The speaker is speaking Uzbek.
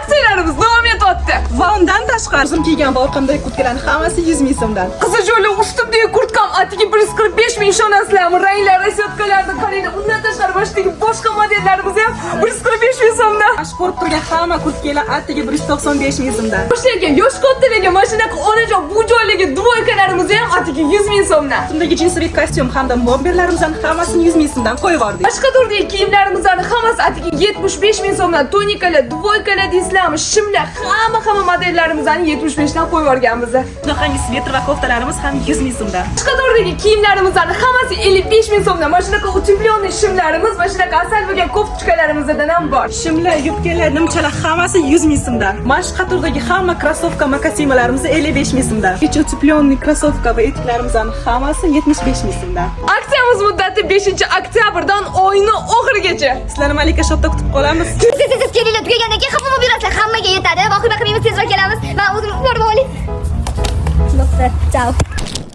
Aksiyalarimiz davom etyapti. Va undan tashqari, o'zim kiygan va orqamdagi kurtkalarning hammasi 100 ming so'mdan. Qizil ustimdagi kurtkam atigi 145 ming, ishonasizlarmi? Ranglar, расцветка larni qaranglar. Undan tashqari boshidagi boshqa modellarimiz ham 145 ming so'mdan. Mana shu ko'rib turgan hamma kurtkalar atigi 195 ming so'mdan. Yoshlarga, yosh kattalarga mana shunaqa onajon bu joylarga двойка larimiz ham atigi 100 ming so'mdan. Ustimdagi джинсовый kostyum hamda bomberlarimizdan hammasini 100 ming so'mdan qo'yib yubordik. Boshqa turdagi kiyimlarimizni hammasi atigi 75 ming so'mdan. Тоника lar, двойка lar deysizlarmi, shimlar, hamma hamma modellarimizni 75 dan qo'yib yuborganmiz. Bunaqangi svetr va koftalarimiz ham 100 ming so'mdan. Boshqa turdagi kiyimlarimizni hammasi 55 ming so'mdan. Mana shunaqa утепленный shimlarimiz, mana shunaqa asal bo'lgan кофточка larimizdan ham bor. Shimlar, yubkalar, nimchalar hammasi 100 ming so'mdan. Mana shu qatordagi hamma krossovka, mokasinalarimiz 55 ming so'mdan. Ichi утепленный krossovka va etiklarimizning hammasi 75 ming so'mdan. Aksiyamiz muddati 5 oktyabrdan oyni oxirigacha. Sizlarni Malika Shopda kutib qolamiz. Tez, tez, tez kelinglar, tugagandan keyin xafa bo'lib yurasizlar. Hammaga yetadi. Vahima qilmaymiz, tezroq kelamiz. Man o'zim borib olay. Bo'pti. Chao.